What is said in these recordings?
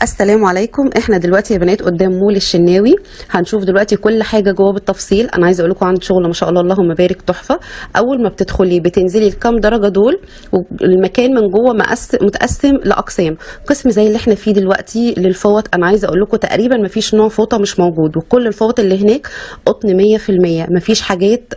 السلام عليكم. احنا دلوقتي يا بنات قدام مول الشناوي، هنشوف دلوقتي كل حاجة جوه بالتفصيل. انا عايزه اقول لكم عند شغل ما شاء الله اللهم بارك تحفة. اول ما بتدخلي بتنزلي الكام درجه دول، والمكان من جوه متقسم لاقسام. قسم زي اللي احنا فيه دلوقتي للفوط، انا عايزه اقول لكم تقريبا ما فيش نوع فوطه مش موجود، وكل الفوط اللي هناك قطن 100%، ما فيش حاجات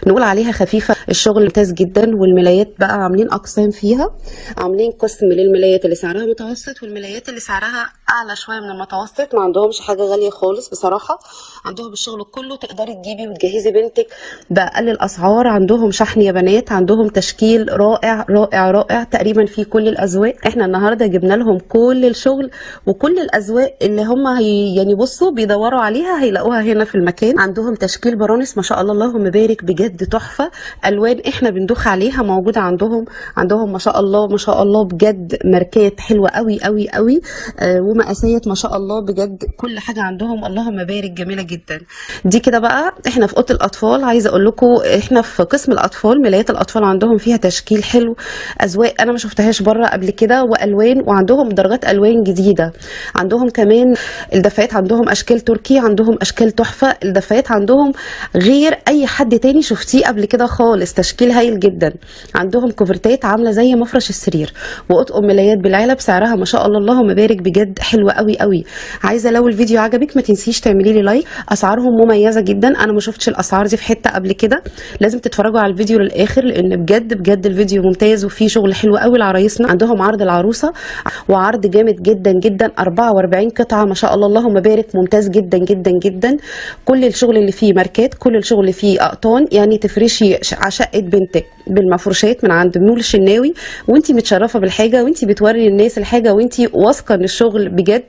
نقول عليها خفيفة. الشغل ممتاز جدا. والملايات بقى عاملين اقسام فيها، عاملين قسم للملايات اللي سعرها متوسط والملايات اللي سعرها اعلى شوية من المتوسط. ما عندهمش حاجة غالية خالص بصراحة، عندهم الشغل كله تقدري تجيبي وتجهزي بنتك باقل الاسعار. عندهم شحن يا بنات، عندهم تشكيل رائع رائع رائع تقريبا في كل الاذواق. احنا النهارده جبنا لهم كل الشغل وكل الاذواق اللي هم هي يعني بصوا بيدوروا عليها هيلاقوها هنا في المكان. عندهم تشكيل برانس ما شاء الله اللهم بارك بجد تحفة، الوان احنا بندوخ عليها موجودة عندهم. عندهم ما شاء الله ما شاء الله بجد ماركات حلوة قوي قوي قوي، ومقاسات ما شاء الله بجد كل حاجة عندهم اللهم بارك جميلة جدا. دي كده بقى احنا في اوضة الاطفال. عايزه اقول لكم احنا في قسم الاطفال، ملايات الاطفال عندهم فيها تشكيل حلو، اذواق انا ما شفتهاش بره قبل كده، والوان، وعندهم درجات الوان جديدة. عندهم كمان الدفايات، عندهم اشكال تركي، عندهم اشكال تحفة. الدفايات عندهم غير اي حد تاني شفتيه قبل كده خالص، تشكيل هايل جدا. عندهم كوفرتات عامله زي مفرش السرير، واطقم ملايات بالعلب سعرها ما شاء الله اللهم بارك بجد حلوة قوي قوي. عايزه لو الفيديو عجبك ما تنسيش تعملي لي like. اسعارهم مميزة جدا، انا ما شفتش الاسعار دي في حتة قبل كده. لازم تتفرجوا على الفيديو للاخر لان بجد بجد الفيديو ممتاز وفيه شغل حلو قوي لعرايسنا. عندهم عرض العروسة وعرض جامد جدا جدا، 44 قطعه ما شاء الله اللهم بارك، ممتاز جدا جدا جدا. كل الشغل اللي فيه ماركات، كل الشغل اللي فيه اقطان، يعني تفرشي شقه بنتك بالمفروشات من عند مول الشناوي وانتي متشرفه بالحاجة، وانتي بتوري للناس الحاجة، وانتي واثقة ان الشغل بجد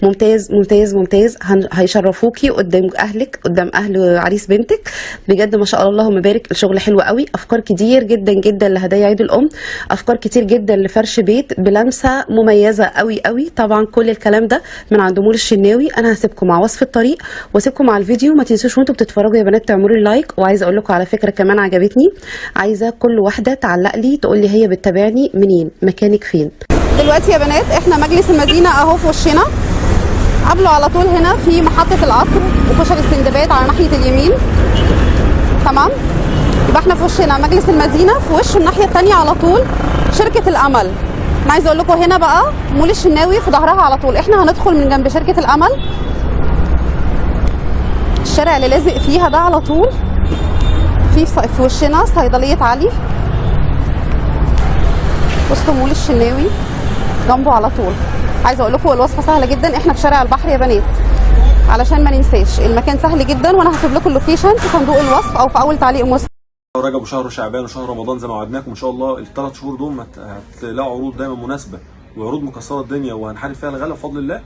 ممتاز ممتاز ممتاز. هيشرفوكي قدام اهلك، قدام اهل عريس بنتك بجد ما شاء الله اللهم بارك. الشغل حلو قوي، افكار كتير جدا جدا لهدايا عيد الام، افكار كتير جدا لفرش بيت بلمسه مميزة قوي قوي. طبعا كل الكلام ده من عند مول الشناوي. انا هسيبكم مع وصف الطريق واسيبكم مع الفيديو. ما تنسوش وانتوا بتتفرجوا يا بنات تعملوا لي like. وعايزه اقول لكم على فكرة كمان عجبتني، عايزه كل واحدة تعلق لي تقول لي هي بتتابعني منين، مكانك فين. دلوقتي يا بنات احنا مجلس المدينة اهو في وشنا، قبله على طول هنا في محطة القطر وكشري السندباد على ناحية اليمين، تمام؟ يبقى احنا في وشنا مجلس المدينة، في وش الناحية التانية على طول شركة الأمل. انا عايزة اقول لكم هنا بقى مول الشناوي في ظهرها على طول. احنا هندخل من جنب شركة الأمل، الشارع اللي لازق فيها ده على طول في وشنا صيدلية علي، وسط مول الشناوي جنبه على طول. عايزه اقول لكم الوصفة سهلة جدا، احنا في شارع البحر يا بنات علشان ما ننساش، المكان سهل جدا، وانا هسيب لكم ال location في صندوق الوصف او في اول تعليق مسبق. رجب وشهر شعبان وشهر رمضان زي ما وعدناكم ان شاء الله الثلاث شهور دول هتلاقوا عروض دايما مناسبة وعروض مكسرة الدنيا وهنحارب فيها الغلا بفضل الله.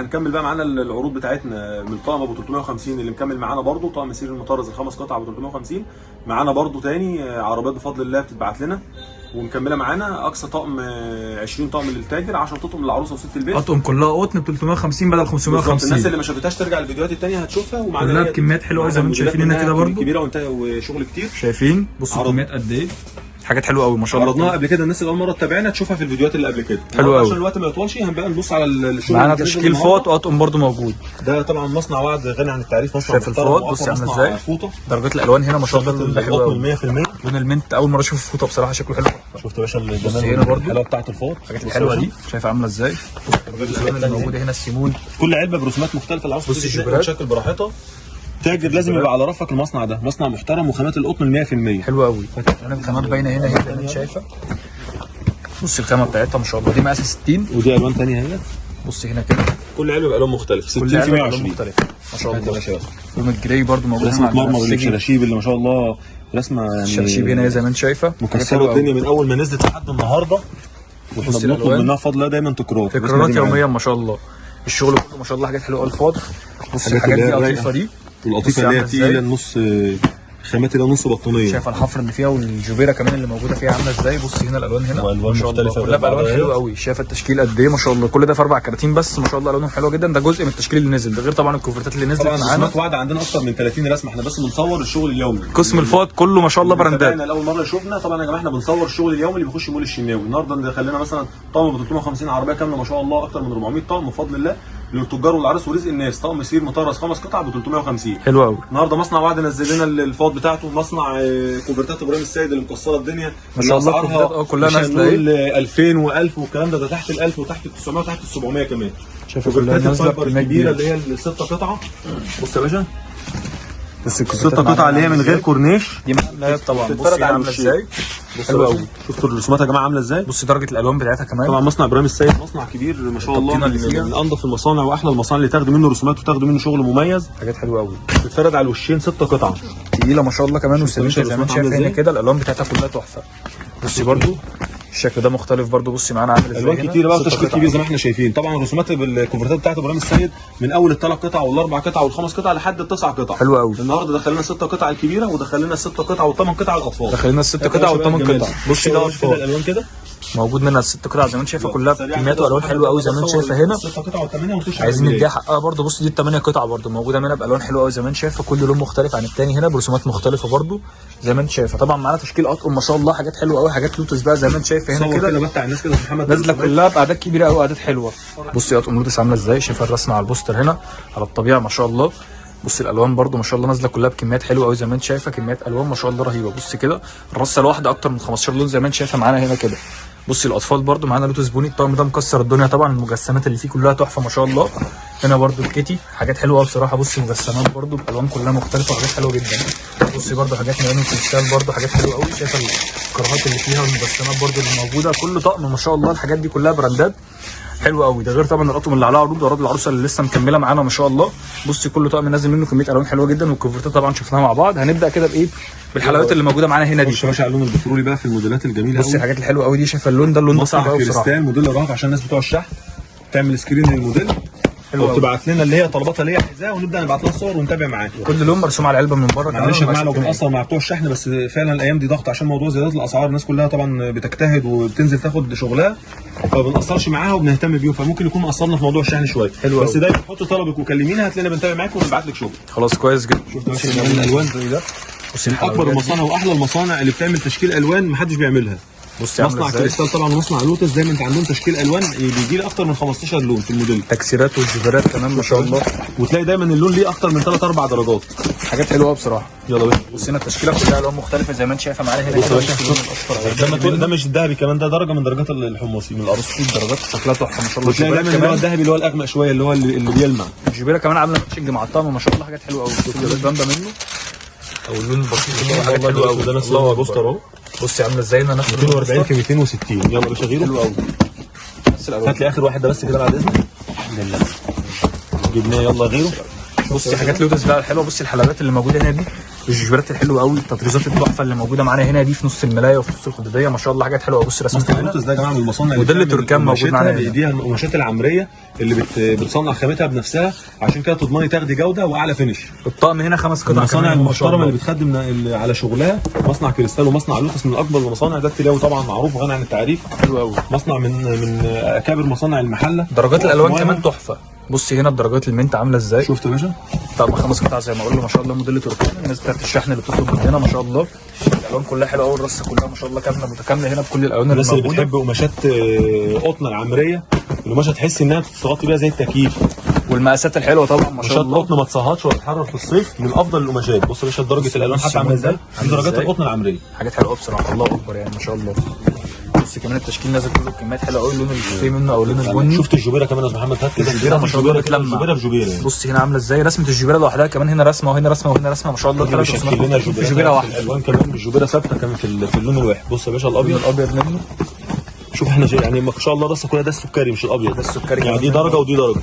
هنكمل بقى معانا العروض بتاعتنا من الطقم ابو 350 اللي مكمل معانا برده، طقم سرير المطرز الخمس قطع ابو 350 معانا برده تاني. عربيات بفضل الله بتتبعت لنا ومكمله معانا. اقصى طقم 20 طقم للتاجر، 10 طقم للعروسه وست البيت. اطقم كلها قطن ب 350 بدل بالظبط. 550. الناس اللي ما شافتهاش ترجع الفيديوهات التانية هتشوفها. ومعانا كلها بكميات حلوة زي ما انتم شايفين هنا كده برضو. كبيرة وانتهى وشغل كتير. شايفين؟ بصوا كميات قد ايه، حاجات حلوة قوي ما شاء الله. عرضناها قبل كده، الناس اللي اول مرة تتابعنا تشوفها في الفيديوهات اللي قبل كده. حلو قوي. عشان الوقت ما يطولش هنبقى نبص على الشغل معانا اللي نزل تشكيل النهاردة. فوط واطقم برضو موجود. ده طبعا مصنع وعد غني عن التعريف، مصنع شايف محترم الفوط؟ وأقوى بص عامله مصنع ازاي؟ فوطه. درجات الالوان هنا ما شاء الله حلوة قوي. 100%. لون ال mint اول مرة اشوف فوطه بصراحة، شكله حلو. شفت يا باشا بص الجمال هنا برضو. الحلاوة بتاعت الفوط الحاجات الحلوة دي شايفه عامله ازاي؟ بص الالوان اللي موجودة هنا السيمون. كل علبة برسومات مختلفة، العروسة بص تيجي الجبرات. تشكل براحتها. تاجر لازم يبقى على رفك المصنع ده، مصنع محترم وخامات القطن 100%. حلوة قوي. انا الخامات باينة هنا اهي زي ما انت شايفه. بص الخامة بتاعتها ما شاء الله، دي مقاس 60. ودي الوان ثانية اهي. بص هنا كده كل علبة بالوان مختلف، 60 كل في علبة بألوان 120 مختلفة ما شاء هات يا الله. باشا يلا. لون ال gray برضو موجود هنا رسمه مع مرمر البنفسجي. الشراشيب اللي ما شاء الله رسمه يعني الشراشيب هنا زي ما انت شايفه حاجات مكسرة حلوة الدنيا قوي. من اول ما نزلت لحد النهارده، واحنا بص بنطلب الألوان. منها فضل الله دايما تكرار. تكرارات يوميا ما شاء الله. الشغل كله ما شاء الله حاجات حلوة قوي. الفاض بص الحاجات الحاجات اللي دي هي قطيفة دي والقطيفه اللي هي عاملة إزاي؟ تقيلة النص. خامات اللي نص بطانيه. شايفه الحفر اللي فيها والجبيره كمان اللي موجودة فيها عامله ازاي. بصي هنا الالوان هنا وألوان ما شاء الله مختلفة كلها بالوان بالبعض. حلوة قوي. شايفه التشكيل قد ايه ما شاء الله، كل ده في 4 كراتين بس ما شاء الله الوانهم حلوة جدا. ده جزء من التشكيل اللي نزل ده، غير طبعا الكوفرتات اللي نزلت طبعا معانا. رسومات وعد عندنا اكتر من 30 رسمه، احنا بس بنصور الشغل اليومي. قسم الفوط كله ما شاء الله براندات. تابعنا لاول مرة شفنا. طبعا يا جماعة احنا بنصور الشغل اليومي اللي بيخش مول الشناوي. النهارده دخل لنا مثلا طقم ب 350 عربية كاملة ما شاء الله، اكتر من 400 طقم بفضل الله للتجار والعرايس ورزق الناس. طقم سرير مطرز 5 قطع ب 350. حلو قوي. النهارده مصنع وعد نزل لنا الفوط بتاعته، مصنع كوفرتات ابراهيم السيد اللي مكسرة الدنيا ما شاء الله اللي أسعارها كوفرتات، كلها مش نازلة هنقول 2000 و1000 والكلام ده تحت ال 1000 وتحت ال 900 وتحت ال 700 كمان. شايفه كلها كوفرتات نازله الفايبر بكمية الكبيرة كبيرة. اللي هي الست قطعه. بص يا باشا، بصي الكوفرتات الست قطعه اللي هي من غير ازاي. كورنيش دي ملايات طبعا. بتتفرد بصي على عامله الوشين. ازاي، بص حلوة يا باشا، قوي. شفتوا الرسومات يا جماعة عامله ازاي. بصي درجه الالوان بتاعتها كمان. طبعا مصنع ابراهيم السيد مصنع كبير ما شاء الله، التبطينة اللي فيها. من انظف المصانع واحلى المصانع اللي تاخدوا منه رسومات وتاخدوا منه شغل مميز. حاجات حلوة قوي، بتتفرد على الوشين 6 قطع تقيلة ما شاء الله كمان، وسميكه زي ما انت الرسومات شايف عاملة هنا ازاي؟ كده. الالوان بتاعتها كلها تحفة. بصي برضو الشكل ده مختلف برضو. بصي معانا عامل ازاي الوان هنا. كتير بقى ست وتشكيل قطع. كبير زي ما احنا شايفين. طبعا رسومات بالكوفرتات بتاعت ابراهيم السيد من اول الثلاث قطع والاربع قطع والخمس قطع لحد التسع قطع. حلو قوي. النهارده دخلنا 6 قطع الكبيرة ودخلنا 6 قطع والثمان قطع الاطفال. دخلنا الست قطع والثمان قطع. بصي ده كده اطفال الالوان كده موجود منها الست قطع زي ما انت شايفه كلها سريعاً بكميات كده والوان حلوة قوي زي ما انت شايفه هنا. 6 قطع والثمانية ونخش على عايزين الميلاد. نديها حقها برضو. بصي دي الثمانية قطع برضو موجودة منها بالوان حلوة قوي زي ما انت شايفه، كل لون مختلف عن الثاني هنا برسومات مختلفة برضو زي ما انت شايفه. طبعا معانا تشكيل اطقم ما شاء الله، حاجات حلوة قوي، حاجات لوتس بقى زي ما انت شايفه هنا صور كده كده بتاع الناس كده يا محمد نازله كلها باعداد كبيرة قوي، اعداد حلوة. بصي اطقم لوتس عامله ازاي، شايفه الرسمة على البوستر هنا على الطبيعة ما شاء الله. بصي الالوان برضو ما شاء الله نازله كلها بكميات حلوة قوي زي ما انت شايفه، كميات الوان ما شاء الله رهيبة. بصي كده الرصه الواحدة اكتر من 15 لون زي ما انت شايفه معانا هنا كده. بصي الاطفال برضو معانا لوتس بوني، الطقم ده مكسر الدنيا طبعا، المجسمات اللي فيه كلها تحفة ما شاء الله. هنا برضو الكيتي حاجات حلوة قوي بصراحة. بصي مجسمات برضو بالوان كلها مختلفة وحاجات حلوة جدا. بصي برضو حاجات ميلانو كريستال برضو حاجات حلوة قوي، شايفه الكرهات اللي فيها والمجسمات برضو اللي موجودة، كل طقم ما شاء الله. الحاجات دي كلها براندات حلوة قوي، ده غير طبعا الاطقم اللي عليها عروض وعروض العروسة اللي لسه مكملة معانا ما شاء الله. بصي كل طقم نازل منه كمية الوان حلوة جدا، والكوفرتات طبعا شفناها مع بعض. هنبدا كده بايه؟ بالحلويات اللي موجودة معانا هنا دي. خش يا باشا على اللون البترولي بقى في الموديلات الجميلة بصي قوي. الحاجات الحلوة قوي دي، شايفه اللون ده؟ اللون ده صعب مصنع قوي بصراحة. كريستال موديل رهيب عشان الناس بتوع الشحن تعمل screen للموديل حلو قوي. وتبعت لنا اللي هي طلباتها اللي هي عايزاها ونبدا نبعت لها صور ونتابع معاها. كل لون مرسوم على العلبة من بره كمان. معلش يا جماعة لو والمقاسات بنقصر مع بتوع الشحن، بس فعلا الايام دي ضغط عشان موضوع زيادات الاسعار، الناس كلها طبعا بتجتهد وبتنزل تاخد شغلها، فما بنقصرش معاها وبنهتم بيهم، فممكن يكون قصرنا في موضوع الشحن شوية. حلو بس قوي. دايما حط طلبك وكلمينا هتلاقينا بنتابع معاك ونبعت لك شغل. خلاص كويس جدا. شفت يا باشا جمال الالوان ده؟ بصي اكبر الحلويات دي. المصانع واحلى المصانع اللي بتعمل تشكيل الوان محدش بيعملها. بصي عامله مصنع ازاي، كريستال طبعا ومصنع لوتس دايما انت عندهم تشكيل الوان بيجي لي اكتر من 15 لون في الموديل، تكسيرات والجبرات كمان ما شاء الله، وتلاقي دايما اللون ليه اكتر من 3 4 درجات. حاجات حلوة قوي بصراحة. يلا باشا. بصي هنا التشكيلة كلها الوان مختلفة زي ما انت شايفه معانا هنا بص يا كده. باشا. بصي اللون الاصفر ده ما ده مش الذهبي كمان، ده درجه من درجات الحمصي من الارض. بصي الدرجات شكلها تحفة ما شاء الله. وتلاقي الجبيرة دايما اللي هو كمان الذهبي اللي هو الاغمق شوية اللي هو اللي بيلمع. الجبيرة كمان عامله matching مع الطقم ما شاء الله، حاجات حلوة قوي. بصي اللون البامبا منه او اللون البسيط منه، حاجات حلوة قوي. ده نفس الله البوستر اكبر. اهو بصي عامله ازاي هنا نفس 240 في 260. يلا يا باشا غيره. حلو قوي نفس الالوان. هات لي اخر واحد ده بس كده بعد اذنك. الحمد لله جبناه، يلا غيره. بصي حاجات لوتس بقى الحلوة. بصي الحلويات اللي موجودة هنا دي، الجبرات الحلوة قوي، التطريزات التحفة اللي موجودة معانا هنا دي في نص الملايه وفي نص الخدوديه ما شاء الله، حاجات حلوة. بصي رسمتها مصنع هنا. لوتس ده يا جماعة من المصانع اللي وده اللي بتعمل تركان موجود قماشتها معانا هنا. بايديها، القماشات العمرية اللي بتصنع خامتها بنفسها، عشان كده تضمني تاخدي جوده واعلى finish. الطقم هنا 5 قطع المصانع كمان ما شاء المحترمة الله. اللي بتخدم على شغلها مصنع كريستال ومصنع لوتس من اكبر المصانع. ده التلاوي طبعا معروف وغني عن التعريف. حلو قوي. مصنع من اكابر مصانع المحلة. درجات الالوان وأنواعها. كمان تحفة. بصي هنا درجات ال mint عامله ازاي. شفت يا باشا؟ طقم 5 قطع زي ما قلنا ما شاء الله، موديل تركان. الناس بتاعت الشحن اللي بتطلب مننا ما شاء الله، الالوان كلها حلوة قوي، الرصه كلها ما شاء الله كاملة متكاملة هنا بكل الالوان اللي الناس اللي موجودة. بتحب قماشات قطن العمرية، القماشه تحس انها تغطي بيها زي التكييف. والمقاسات الحلوة طبعا ما شاء قماشات الله. قطن ما تصهدش ولا تحرر في الصيف، من افضل القماشات. بص يا باشا درجه الالوان حتى عامله ازاي، دي عاملة درجات إزاي؟ القطن العمرية. حاجات حلوة قوي بصراحة، الله اكبر يعني ما شاء الله. بص كمان التشكيل نازل كله بكميات حلوة قوي، اللون الكافيه منه او اللون البني. شفت الجبيرة كمان يا استاذ محمد؟ هات كده الجبيرة ما شاء الله الجبيرة كده، بتلمع. الجبيرة بجبيره يعني. بص هنا عامله ازاي رسمه الجبيرة لوحدها، كمان هنا رسمه وهنا رسمه وهنا رسمه ما شاء الله. اللي ثلاث بيشكل رسومات لنا في الجبيرة جبيرة واحدة. الالوان كمان الجبيرة ثابتة كمان في اللون الواحد. بص يا باشا الابيض الابيض، الابيض منه شوف احنا يعني ما شاء الله الرصه كلها ده السكري مش الابيض، ده السكري يعني كمان. دي درجه ودي درجه.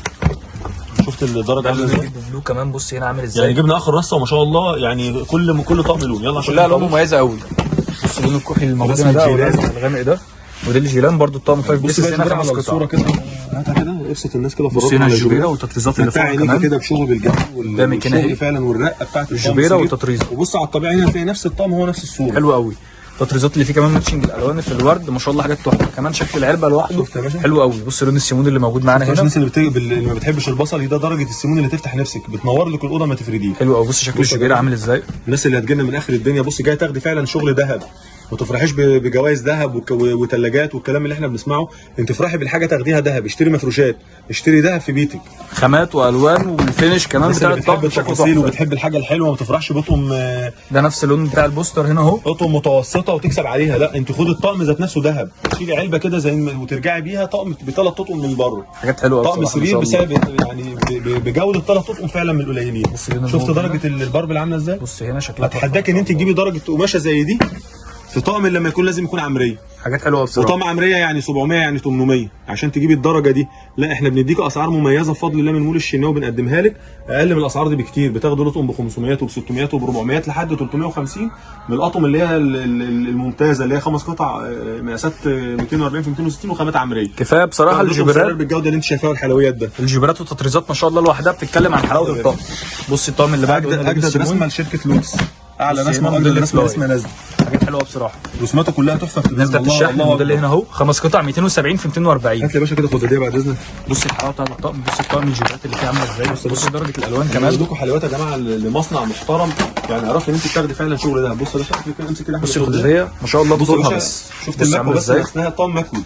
شفت الدرجة ده عامله اللون ازاي؟ ال baby blue كمان. بص هنا عامل يعني ازاي، جبنا اخر رصه وما شاء الله، يعني كل طقم لون. يلا عشان كلها الوان مميزة قوي. بص اللون الكحلي اللي موجود هنا رسمة ده او جيران. الازرق الغامق ده موديل جيلان برضو الطقم 5 بص pieces بقى هنا الجبيرة خمس على الصورة قطع. كده، هاتها كده ابسط الناس كده، بص فرجها هنا على الجبيرة والتطريزات اللي متاع فوق عينيكي كمان كده بشغل الجو قدامك هنا والشغل اهي. فعلا والرقه بتاعت الطقم الجبيرة السرير. والتطريزه. وبص على الطبيعي هنا هتلاقي نفس الطقم هو نفس الصورة. حلو قوي. التطريزات اللي فيه كمان matching الالوان في الورد ما شاء الله، حاجات تحفة. كمان شكل العلبة لوحده شفت يا باشا؟ حلو قوي. بص لون السيمون اللي موجود معانا عشان هنا الناس اللي ما بتحبش البصل، ده درجه السيمون اللي تفتح نفسك، بتنور لك الاوضة ما تفرديه. حلو قوي. بص شكل بص يا الجبيرة جماعة. عامل ازاي. الناس اللي هتجيلنا من اخر الدنيا، بص جاية تاخدي فعلا شغل ذهب، ما تفرحيش بجوائز ذهب وثلاجات والكلام اللي احنا بنسمعه، انت افرحي بالحاجة تاخديها ذهب، اشتري مفروشات، اشتري ذهب في بيتك. خامات والوان وال finish كمان الناس بتاع اللي الطقم بتحب شكله التفاصيل تحفة. وبتحب الحاجة الحلوة ما تفرحش بطقم ده نفس اللون بتاع البوستر هنا اهو. اطقم متوسطه وتكسب عليها، لا انت خد الطقم ذات نفسه ذهب، شيلي علبة كده زي وترجعي بيها طقم بثلاث اطقم من بره. حاجات حلوة قوي طقم بصراحة ما سرير شاء الله. بسبب يعني بجوده ثلاث اطقم فعلا من القليلين. بص هنا شفت الموف درجه ال purple عامله ازاي؟ بص هنا شكلها تحفة. اتحداك ان انت تجيبي درجه قماشة زي دي في طقم لما يكون لازم يكون عمرية، حاجات حلوة بصراحة. وطقم عمرية يعني 700 يعني 800 عشان تجيبي الدرجة دي. لا احنا بنديك اسعار مميزة بفضل الله من مول الشناوي، بنقدمها لك اقل من الاسعار دي بكتير. بتاخدوا لطقم ب 500 وب 600 وب 400 لحد 350 من الاطقم اللي هي الممتازة اللي هي خمس قطع، مقاسات 240 في 260 وخامات عمرية. كفاية بصراحة تاخدوا لطقم سرير الجبيرات، بالجودة اللي انت شايفاها والحلويات ده. الجبيرات والتطريزات ما شاء الله لوحدها بتتكلم عن حلاوة الطقم. بص الطقم اللي بعده هنا لون اجدد السيمون. رسمه لشركة لوتس، اعلى بص رسمه هنا واجدد موديل رسمه فلاي. رسمه نازله، حاجات حلوة بصراحة. رسوماته كلها تحفة. الناس بتاعت الله الشحن الله الموديل أكبر. هنا اهو خمس قطع 270 في 240. هات لي يا باشا كده خداديه بعد اذنك. بص الحلاوة بتاعت الطقم، بص الطقم الجبيرات اللي فيه عامله ازاي، بص درجه الالوان كمان. عندكم حلويات يا جماعة لمصنع محترم، يعني عرفت ان انت بتاخدي فعلا شغل ده. بص يا باشا كده، امسك كده. بص الخداديه ما شاء الله بص يا بطولها باشا، بس. شفت بص المكوى عامله بس ازاي، نفسها طقم مكوي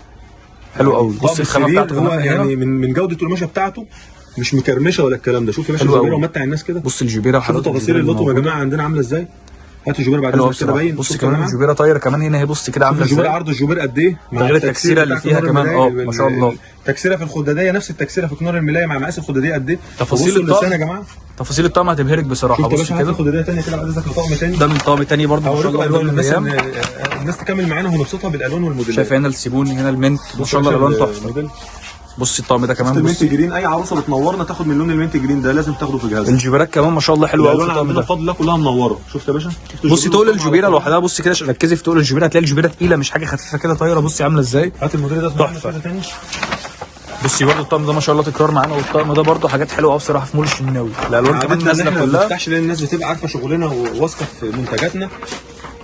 حلو قوي. طقم بص الخامة السرير بتاعته هو كمان يعني هنا. من جوده القماشه بتاعته، مش مكرمشه ولا الكلام ده. شوف يا باشا حلو الجبيرة قوي. ومتع الناس كده. بص الجبيرة شوف وحلاوة تفاصيل الجبيرة اللي اللطم يا موجودة. جماعة عندنا عامله ازاي. هاتوا الجبيرة بعد حلوة اذنك كده بصراحة. باين. بص شوف يا كمان جماعة. الجبيرة طايره كمان هنا اهي، بص كده عامله الجبيرة ازاي. عرض الجبير قد ايه مع غير التكسيره اللي بتاع فيها كنار كمان، الملاية، ما شاء الله. التكسيره في الخداديه نفس التكسيره في كنار الملايه مع مقاس الخداديه قد ايه. تفاصيل وبصوا الطقم. اللسان يا جماعة. تفاصيل الطقم هتبهرك بصراحة. شفت يا بص باشا، هات كده الخداديه ثانية كده بعد اذنك لطقم ثاني. ده من طقم تاني برضه ما شاء هوريكم الله الوان الوان الناس الايام. الناس تكمل معانا ونبسطها بالالوان والموديلات. شايف هنا السيبون هنا ال mint ما شاء الله الالوان تحفة. الموديل. بص الطقم ده كمان، ال mint بص green، اي عروسه بتنورنا تاخد من لون ال mint green ده، لازم تاخده في جهازها. الجبيرات كمان ما شاء الله حلوة قوي في الالوان الطقم عندنا ده. بفضل الله كلها منورة. شفت يا باشا؟ شفت بصي الجبيرة تقل والطقم الجبيرة على لوحدها، بصي كده ركزي في تقل الجبيرة، هتلاقي الجبيرة تقيلة مش حاجة خفيفة كده طايره. بصي عامله ازاي، هات الموديل ده تحفة. كده تاني. بصي برضه الطقم ده ما شاء الله تكرار معانا، والطقم ده برضه حاجات حلوة قوي بصراحة في مول الشناوي. الالوان كمان عادتنا ان نازله احنا ما كلها. بنفتحش لان الناس بتبقى عارفه شغلنا وواثقه في منتجاتنا،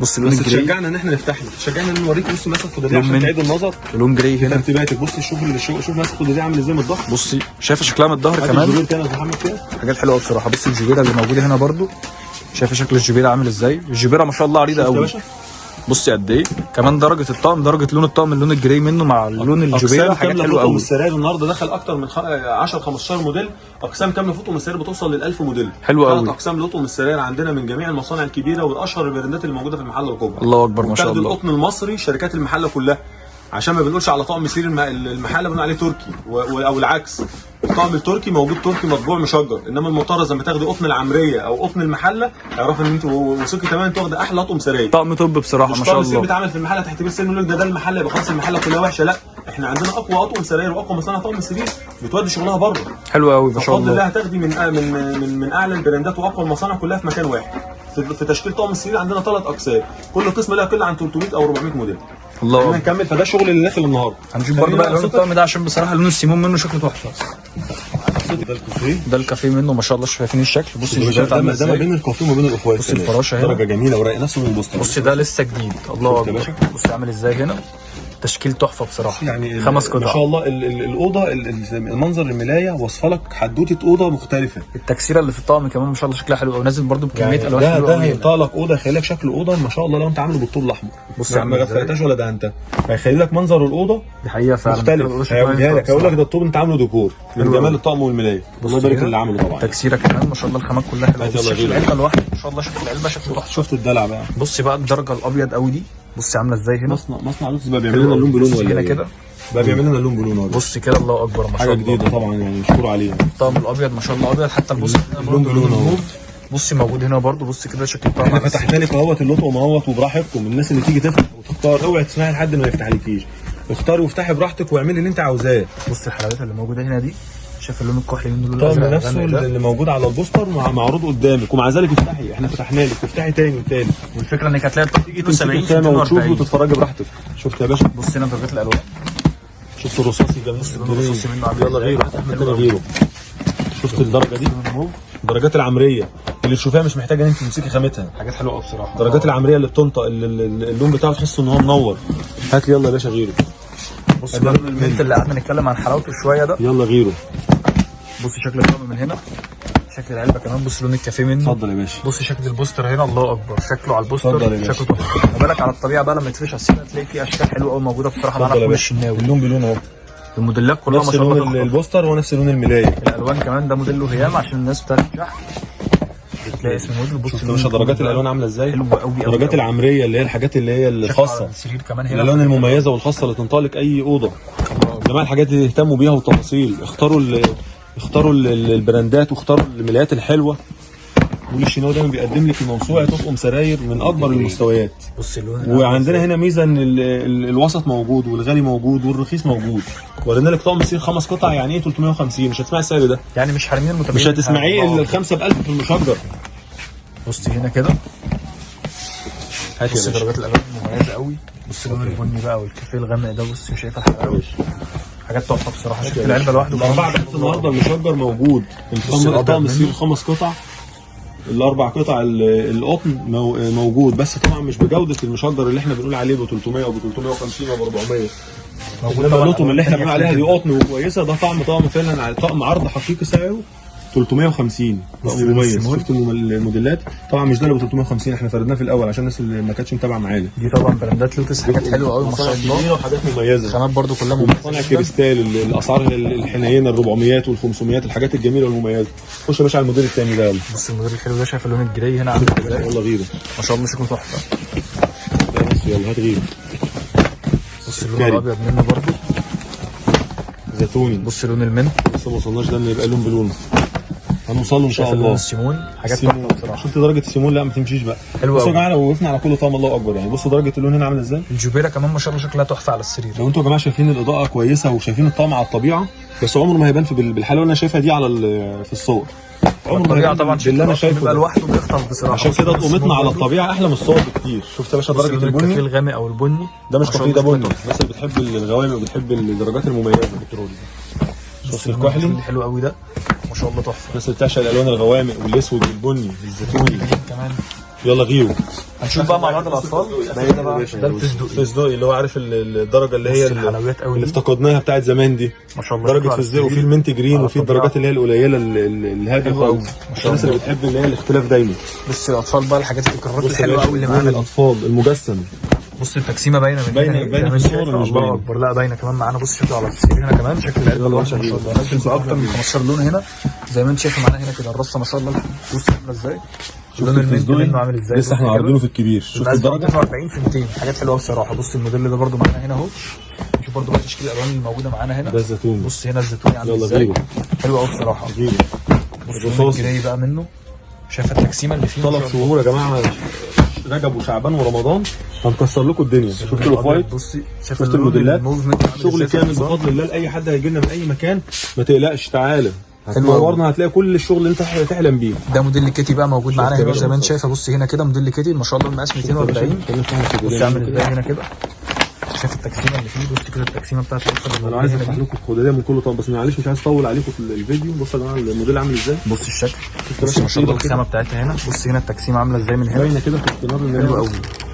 بص اللون بس ال gray، تشجعنا ان احنا نفتح لك، تشجعنا ان نوريك. بص مثلا الخداديه لون عشان mint. تعيدوا النظر لون gray هنا. ترتيباتك. بص الشغل شوف مثلا الخداديه عامل ازاي من الظهر. بصي شايفه شكلها من الظهر هات كمان، الجبير تاني يا أستاذ محمد كده. حاجات حلوة قوي بصراحة. بصي الجبيرة اللي موجودة هنا برضو، شايفه شكل الجبيرة عامل ازاي. الجبيرة ما شاء الله عريضة شفت يا قوي. باشا؟ بصي قد ايه كمان درجه الطقم، درجه لون الطقم اللون ال gray منه مع لون الجبيرة، اقسام حاجات كاملة حلوة في طقم قوي. السراير النهارده دخل اكتر من 10 15 موديل. اقسام كاملة في طقم السراير بتوصل لل 1000 موديل. حلو ثلاث قوي. اقسام لطقم السراير عندنا من جميع المصانع الكبيرة والاشهر البراندات اللي موجودة في المحلة الكبرى. الله اكبر ما شاء وبتاخد الله. القطن المصري شركات المحلة كلها، عشان ما بنقولش على طقم سرير المحلة بنقول عليه تركي او العكس. الطقم التركي موجود تركي مطبوع مشجر، انما المطرز لما تاخدي قطن العمرية او قطن المحلة اعرفي ان انت وثقي تماما انت واخده احلى طقم سراير. طقم top بصراحة مش ما شاء طقم سرير الله. بيتعمل في المحلة تحت بير سلم يقول لك ده المحلة يبقى خلاص المحلة كلها وحشة. لا، احنا عندنا اقوى اطقم سراير واقوى مصانع طقم سرير بتودي شغلها بره. حلو قوي ما شاء بفضل الله الله. هتاخدي من من من من اعلى البراندات واقوى المصانع كلها في مكان واحد. في تشكيل طقم السرير عندنا ثلاث اقسام، كل قسم لا يقل عن 300 او 400 موديل. الله خلينا اكبر. نكمل، فده شغل اللي داخل النهارده. هنشوف برضه خلينا بقى لون أبسطك. الطقم ده عشان بصراحة لون السيمون منه شكله تحفة. ده الكافيه. ده الكافيه منه ما شاء الله، شايفين الشكل. بصي الجبيرات ده عامله ده ما ازاي. بين الكافيه وما بين ال off white. بص الفراشة هنا. درجه جميلة ورايقه نفسه من البوستر. بصي ده لسه جديد، الله شفت يا اكبر. باشا؟ بصي عامل ازاي هنا، تشكيل تحفة بصراحة. يعني خمس ما قطع. شاء الله الاوضة المنظر الملايه واصفه لك حدوتة اوضة مختلفة. التكسيره اللي في الطقم كمان ما شاء الله شكلها حلو قوي، نازل برضو بكمية يعني الوان ده حلوة ده قوي. هيطلع لك اوضة، هيخلي لك شكل اوضة ما شاء الله لو انت عامله بالطول الاحمر. بص ما عامل ما ازاي. غفلتهاش ولا ده انت هيخلي لك منظر الاوضة دي حقيقة فعلا مختلف. هيقولها لك، هيقول لك ده الطوب انت عامله ديكور من حلو جمال أوي. الطقم والملايه. الله يبارك اللي عامله طبعا. تكسيره كمان ما شاء الله، الخامات كلها حلوة. هات بص يلا شكل غيره. العلبة لوحده ما شاء الله، شكل العلبة شكله تحفة. شفت الدلع بقى. بصي بقى الدرجة الابيض قوي دي، بصي عامله ازاي هنا. مصنع لوتس بقى بيعمل لنا اللون بلون بصي ولا هنا إيه؟ كده. بقى بيعمل لنا اللون بلون ولا بصي كده الله اكبر ما شاء حاجة الله. جديدة طبعا يعني مشكور عليها. الطقم الابيض ما شاء الله ابيض، حتى البص هنا اللون برضه بلون لون أهو. الموف. بصي موجود هنا برضه. بصي كده شكل الطقم احنا على السرير. فتحنا لك اهوت اللطقم اهوت وبراحتكم. الناس اللي تيجي تفتح وتختار، اوعي تسمعي لحد ما يفتحلكيش. اختاري وافتحي براحتك واعملي اللي انت عاوزاه. بصي الحلويات اللي موجودة هنا دي شايف اللون الكحلي منه، اللون الطقم الازرق نفسه الغامق ده. اللي موجود على البوستر معروض قدامك، ومع ذلك افتحي، احنا فتحنا لك، افتحي تاني وتالت. والفكرة انك هتلاقي الطقم تيجي تمسكي 72 الخامة وتشوفي 240. وتتفرجي براحتك. شفت يا باشا؟ بص هنا درجات الالوان. شفت الرصاصي جميل. بص اللون الرصاصي منه عامل يلا ازاي. غيره، هات احمد تاني غيره. شفت الدرجة دي؟ درجات العمرية اللي تشوفيها مش محتاجه ان انت تمسكي خامتها. حاجات حلوة قوي بصراحة. درجات العمرية اللي بتنطق اللون بتاعه تحس ان هو منور. هات لي يلا يا باشا غيره. بص بقى ال mint اللي قعدنا نتكلم عن حلاوته شوية ده. يلا غيره. بص شكل الطقم من هنا، شكل العلبة كمان. بص لون الكافيه منه. اتفضل يا باشا. بص شكل البوستر هنا، الله اكبر شكله على اتفضل البوستر يا باشا. شكله تحفة. ما بالك على الطبيعة بقى لما يتفرش على السرير هتلاقي فيه اشكال حلوة قوي موجودة بصراحة معانا اتفضل في يا مول باشا. الشناوي. اللون بلون اهو. الموديلات كلها ما نفس شاء الله لون تحفة. البوستر ونفس لون الملايه. الالوان كمان ده موديله هيام عشان الناس بتاعت الشحن بتلاقي اسم الموديل. بص شفت يا باشا درجات الالوان عامله ازاي؟ حلوة قوي قوي. درجات العمرية اللي هي الحاجات اللي هي الخاصة، السرير كمان هنا الالوان المميزة والخاصة اللي تنطلق اي اوضة. يا جماعة الحاجات دي اهتموا بيها والتفاصيل، اختاروا البراندات واختاروا الملايات الحلوة. مول الشناوي دايما بيقدم لك الموسوعة طقم سراير من اكبر المستويات. بص اللون وعندنا هنا ميزة ان الوسط موجود والغالي موجود والرخيص موجود. ورينا لك طقم سرير 5 قطع يعني ايه 350، مش هتسمعي السعر ده، يعني مش حارمين المتابعين، مش هتسمعيه الا الخمسة ب 1000 في المشجر. بص هنا كده، هات يا بص باشا. درجات الالوان مميزة قوي. بص اللون البني بقى والكافيه الغامق ده، بص شايف الحلاوة، حاجات تحفة بصراحة. شكل العلبة لوحده كمان الاربعة بس النهارده المشجر موجود. بص الأبيض الطقم منه. السرير 5 قطع، الاربع قطع القطن موجود، بس طبعا مش بجوده المشجر اللي احنا بنقول عليه ب 300 وب 350 وب 400. موجود انما طبعا القطن اللي احنا ألوان بنقول عليها دي تانية قطن وكويسة، ده طعم فعلا على طقم عرض حقيقي سعره 350. بص طقم مميز. السيمون. شفت الموديلات؟ طبعا مش ده اللي ب 350، احنا فردناه في الاول عشان الناس اللي ما كانتش متابعه معانا. دي طبعا براندات لوتس، حاجات حلوة قوي ما شاء مصانع الله. كبيرة وحاجات مميزة، خامات برضو كلها مميزة ومصانع جداً. كريستال، الاسعار الحنينه ال 400 وال 500، الحاجات الجميلة والمميزه. خش يا باشا على الموديل الثاني ده يلا. بص الموديل الحلو ده، شايف اللون ال gray هنا عامل ازاي؟ يلا غيره. ما شاء الله شكله تحفة. ده بص يلا هات غيره. بص اللون سكري. الابيض منه برضو. زيتوني. بص لون ال mint. لسه ما وصلناش ده ان يبقى لون بلونه، هنوصل له ان شاء شايف اللون الله. السيمون، حاجات سيمون. تحفة بصراحة. شفت درجه السيمون؟ لا ما تمشيش بقى. حلوة بصوا يا أوي. جماعة لو وقفنا على كل طقم الله اكبر يعني. بصوا درجه اللون هنا عامله ازاي. الجوبيره كمان ما شاء الله شكلها تحفة على السرير. لو انتوا يا جماعة شايفين الاضاءة كويسة وشايفين الطقم على الطبيعة، بس عمره ما هيبان في بالحالة اللي انا شايفها دي على في الصور. عمره ما الطبيعة هيبان طبعا باللي انا شكله شايفه بيبقى ده. لوحده بيخطف بصراحة. عشان بص كده لون طقمتنا السيمون على برضو. الطبيعة احلى من الصور بكتير. شفت يا باشا بص درجه لون الكافيه البني الغامق او البني ده مش ما شاء كافيه ده الله بني. الناس اللي بتحب الغوامق وبتحب الدرجات المميزة. بص شفت اللون الكحلي؟ الكحلي حلو قوي ده ما شاء الله تحفة. الناس اللي بتعشق الالوان الغوامق والاسود والبني الزيتوني. كمان يلا غيره. هنشوف بقى مع بعض الاطفال. ده ايه ده بقى؟ ده الفستقي. الفستقي اللي هو عارف الدرجة اللي هي بص الحلويات قوي اللي دي. افتقدناها بتاعت زمان دي. ما شاء الله درجه شكله على فستق، وفي السرير. ال mint green، على وفي الطبيعة. الدرجات اللي هي القليلة الهادية حلوة أوي. خالص. ما شاء الناس اللي الله. بتحب اللي هي الاختلاف دايما. بص الاطفال بقى الحاجات التكرارات بص يا الحلوة باشا، قوي اللي لون معانا دي. الاطفال المجسم. بص التقسيمه باينة من باينة- هنا. باينة في زي ما انت الصورة شايفة. ولا مش الله باينة؟ اكبر. لا باينة كمان معانا. بص شكله على السرير هنا كمان، شكل العلبة يلا لوحده باشا ما شاء الله. نزل باكتر من 15 لون هنا زي ما انت شايف معانا هنا كده. الرصه ما شاء الله بص عامله ازاي. شفت لون ال mint الفستقي؟ منه عامل ازاي. لسه بص احنا كده. عارضينه في الكبير. شفت المقاس الدرجة؟ 240 في 200، حاجات حلوة بصراحة. بص الموديل ده برده معانا هنا اهو. نشوف برده بقى تشكيل الالوان اللي موجودة معانا هنا. ده الزيتون. بص هنا الزيتوني عامل يلا ازاي. غيره. حلو قوي بصراحة. غيره. بص اللون الرصاصي. ال gray بقى منه، شايف التقسيمه اللي فيه ما شاء 3 الله. شهور يا جماعة، رجب وشعبان ورمضان، هنكسر لكم الدنيا. شفت ال off white؟ بصي شايف شفت اللون الموديلات؟ الموف منه عامل شغل إزاي في كامل الحصان؟ بفضل الله. لاي حد هيجي لنا من اي مكان ما تقلقش، تعالى حلو أوي. هتنورنا، هتلاقي كل الشغل اللي انت تحلم بيه. ده موديل كيتي بقى موجود معانا يا هنا باشا زي ما انت بالظبط. شايفه. بص هنا كده موديل كيتي ما شاء الله المقاس 240. بص عامل ازاي هنا كده. شايف التقسيمه اللي فيه؟ بص كده التقسيمه بتاعت القفل اللي انا عايز موجودة افتح هنا دي. لكم الخداديه من كل طقم، بس معلش مش عايز اطول عليكم في الفيديو. بصوا يا جماعة الموديل عامل ازاي. بص الشكل، شفت بص باشا ما شاء الله كده؟ الخامة بتاعتها هنا. بص هنا التقسيمه عامله ازاي من هنا. باينة كده في الكنار اللي حلو قوي.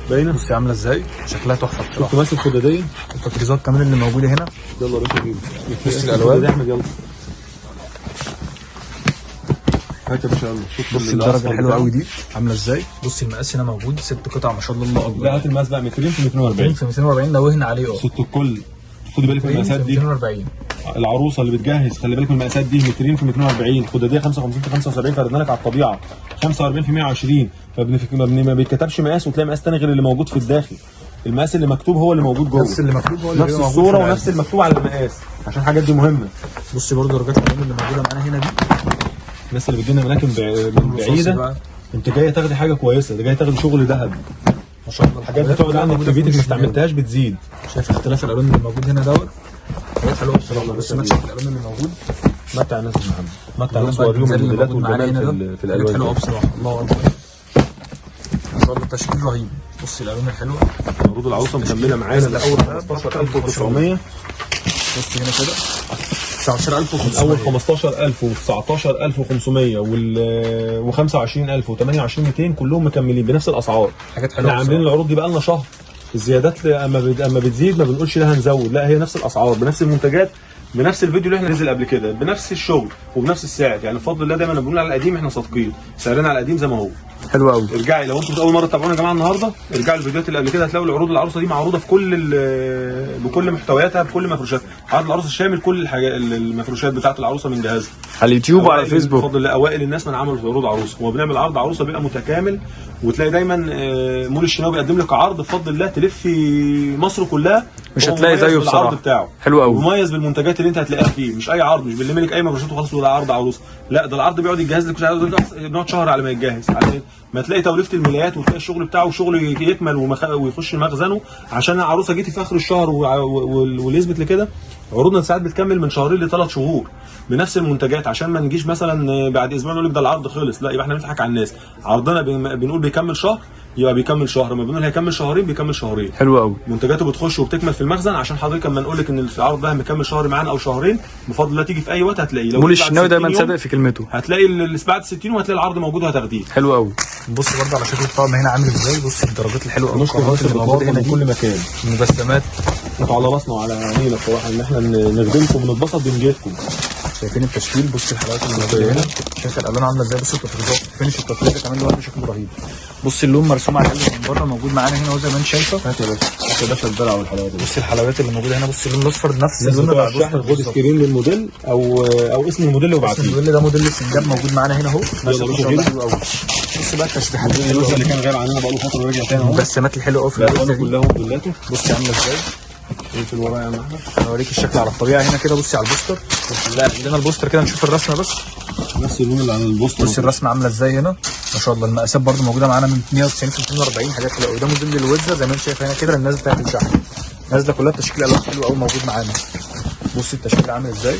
باينة. بص عامله ازاي، شكلها تحفة شفت بصراحة. بس الخداديه. التطريزات كمان اللي موجودة هنا. يلا يا باشا جيبه. بص الألوان. يا احمد يلا هات يا باشا يلا. شوف بص الدرجة الأصفر الحلوة بتاعه. قوي دي عامله ازاي. بص المقاس هنا موجود 6 قطع ما شاء الله الله اكبر. لا هات المقاس بقى مترين في 240. في 240 لو وهنا عليه ست الكل خدي بالك من في المقاسات دي. 240. العروسة اللي بتجهز خلي بالك من المقاسات دي. مترين في 240، خداديه 55 في 75، فردنا لك على الطبيعة 45 في 120. ما بيتكتبش مقاس وتلاقي مقاس تاني غير اللي موجود في الداخل. المقاس اللي مكتوب هو اللي موجود جوه. نفس اللي مكتوب هو اللي نفس بيبقى موجود في الصورة العلبة. ونفس المكتوب على المقاس، عشان الحاجات دي مهمة. بصي برضه درجات الالوان اللي موجودة معانا هنا دي. الناس اللي بتجينا اماكن من الرصاصي بعيدة، بقى. انت جاية تاخدي حاجة كويسة، ده جاية تاخدي شغل ذهب. ما شاء الله الحاجات دي تقعد عندك في بيتك ما استعملتهاش بتزيد. شايف اختلاف الالوان اللي موجود هنا دوت. حاجات حلوة بصراحة. بص ما شايف الالوان اللي موجود. متع الناس يا محمد، متع الناس ووريهم الموديلات والجمال في الالوان. حلوة بصراحة، الله اكبر ما شاء الله، تشكيل رهيب. بص الالوان الحلوة. عروض العروسة مكملة معانا لاول 15900. بص هنا كده 19500، اول 15000 و19500 وال 25000 و28200 كلهم مكملين بنفس الاسعار. حاجات حلوة. احنا عاملين العروض دي بقى لنا شهر. الزيادات اما بتزيد ما بنقولش لا هنزود، لا هي نفس الاسعار بنفس المنتجات بنفس الفيديو اللي احنا نزل قبل كده بنفس الشغل وبنفس السعر. يعني بفضل الله دايما بنقول على القديم احنا صادقين، سعرنا على القديم زي ما هو. حلو قوي. ارجعي لو انتم اول مرة تتابعونا يا جماعة النهارده، ارجعوا الفيديوهات اللي قبل كده هتلاقوا العروض العروسة دي معروضة في كل بكل محتوياتها بكل مفروشاتها. عرض العروسة شامل كل الحاجات المفروشات بتاعه العروسة من جهازها على اليوتيوب وعلى الفيسبوك. بفضل الله اوائل الناس من عملوا عروض عروسه. هو بنعمل عرض عروسه بيبقى متكامل، وتلاقي دايما مول الشناوي بيقدم لك عرض بفضل الله تلفي مصر كلها مش هتلاقي زيه بصراحة. بتاعه حلو قوي، مميز بالمنتجات اللي انت هتلاقيها فيه. مش اي عرض، مش بنلم لك اي مفروشات وخلاص ولا عرض عروسه، لا ده العرض بيقعد يتجهز لك، مش عايز بنقعد شهر على ما يتجهز، على ما تلاقي توليفة الملايات وتلاقي الشغل بتاعه وشغله يكمل ويخش مخزنة، عشان العروسة جيتي في اخر الشهر واللي يثبت لكده عروضنا ساعات بتكمل من شهرين لثلاث شهور بنفس المنتجات، عشان ما نجيش مثلا بعد اسبوع نقول لك ده العرض خلص، لا يبقى احنا بنضحك على الناس. عرضنا بنقول بيكمل شهر يبقى بيكمل شهر، ما بنقول هيكمل شهرين بيكمل شهرين. حلو قوي. منتجاته بتخش وبتكمل في المخزن، عشان حضرتك لما نقول لك ان العرض ده مكمل شهر معانا او شهرين بفضل الله تيجي في اي وقت هتلاقيه. مول الشناوي دايما صادق في كلمته، هتلاقي اللي بعد 60 وهتلاقي العرض موجود وهتاخديه. حلو قوي. بص برضه على شكل الطقم هنا عامل ازاي، بص الدرجات الحلوة قوي، الكرات اللي موجودة هنا في كل مكان، المجسمات. انتوا على راسنا وعلى عينينا بصراحة ان احنا نخدمكم ونتبسط بنجيتكم. شايفين التشكيل، بص الحلقات اللي موجودة هنا، شايف الالوان عامله ازاي، بص التطريزات، finish التطريزه كمان لوحده شكله رهيب. بص اللون مرسوم على القلب من بره موجود معانا هنا اهو زي ما انت شايفه. هات يا باشا، هات يا باشا الدلع والحلاوه دي. بص الحلويات اللي موجودة هنا، بص اللون الاصفر نفس اللون اللي على الشحن. خد screen للموديل او اسم الموديل وابعتيه. اسم الموديل ده موديل السنجاب موجود معانا هنا اهو. ما شاء الله حلو قوي. بص بقى التشبيحات اللي كان غايب عننا بقاله فترة ورجع تاني اهو. المجسمات الحلوة قوي في الالوان كلها موديلاته. بص عامله ازاي، ايه في الورق يا عم احمد؟ انا اوريك الشكل على الطبيعة هنا كده. بصي على البوستر، لا عندنا البوستر كده نشوف الرسمة بس، نفس اللون اللي على البوستر. بصي الرسمة عامله ازاي هنا ما شاء الله. المقاسات برده موجودة معانا من 190 في 240، حاجات حلوة قوي. ده موديل الوزه زي ما انت شايف هنا كده، الناس بتاعت الشحن نازله كلها بتشكيل الوان حلو قوي موجود معانا. بصي التشكيل عامل ازاي،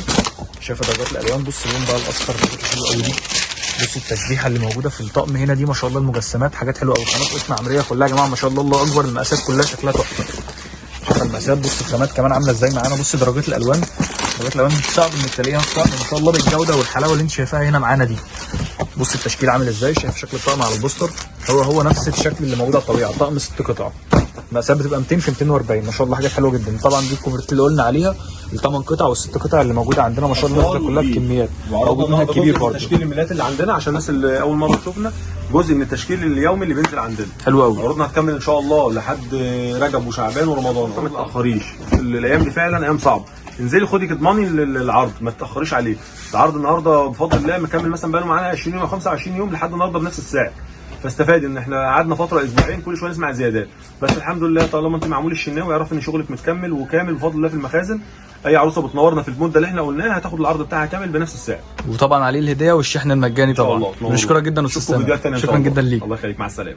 شايفه درجات الالوان. بص اللون بقى الاصفر حلو قوي دي. بص التشبيحه اللي موجودة في الطقم هنا دي ما شاء الله، المجسمات حاجات حلوة قوي. خامات قطن عمرية كلها يا جماعة ما شاء الله، الله اكبر. المقاسات كلها شكلها تحفة. شوف المقاسات، بص الخامات كمان عامله ازاي معانا. بص درجات الالوان، درجات الالوان صعب انك تلاقيها في طقم ما شاء الله بالجودة والحلاوه اللي انت شايفاها هنا معانا دي. بص التشكيل عامل ازاي، شايف شكل الطقم على البوستر، هو نفس الشكل اللي موجود على الطبيعة. طقم 6 قطع، المقاسات بتبقى 200 في 240 ما شاء الله، حاجات حلوة جدا. طبعا دي الكوفرت اللي قلنا عليها الثمان قطع والست قطع اللي موجودة عندنا ما شاء الله كلها بكميات. موجود منها الكبير برضه. تشكيل الميلات اللي عندنا عشان الناس اللي اول مرة تشوفنا، جزء من التشكيل اليومي اللي بينزل عندنا. حلو قوي. عروضنا هتكمل ان شاء الله لحد رجب وشعبان ورمضان، ما تتاخريش الايام دي فعلا ايام صعبة. انزلي خدي اضمني العرض، ما تتاخريش عليه. العرض النهارده بفضل الله مكمل مثلا بقاله معانا 20 يوم او 25 يوم لحد النهارده بنفس السعر. فاستفاد ان احنا قعدنا فترة اسبوعين كل شوية نسمع زيادات، بس الحمد لله طالما انت معمول الشناوي يعرف ان شغلك متكمل وكامل بفضل الله في المخازن. اي عروسه بتنورنا في المدة اللي احنا قلناها هتاخد العرض بتاعها كامل بنفس السعر، وطبعا عليه الهدية والشحن المجاني. طبعا بنشكرك جدا استاذ سامح، شكرا جدا ليك. الله يخليك، مع السلامة.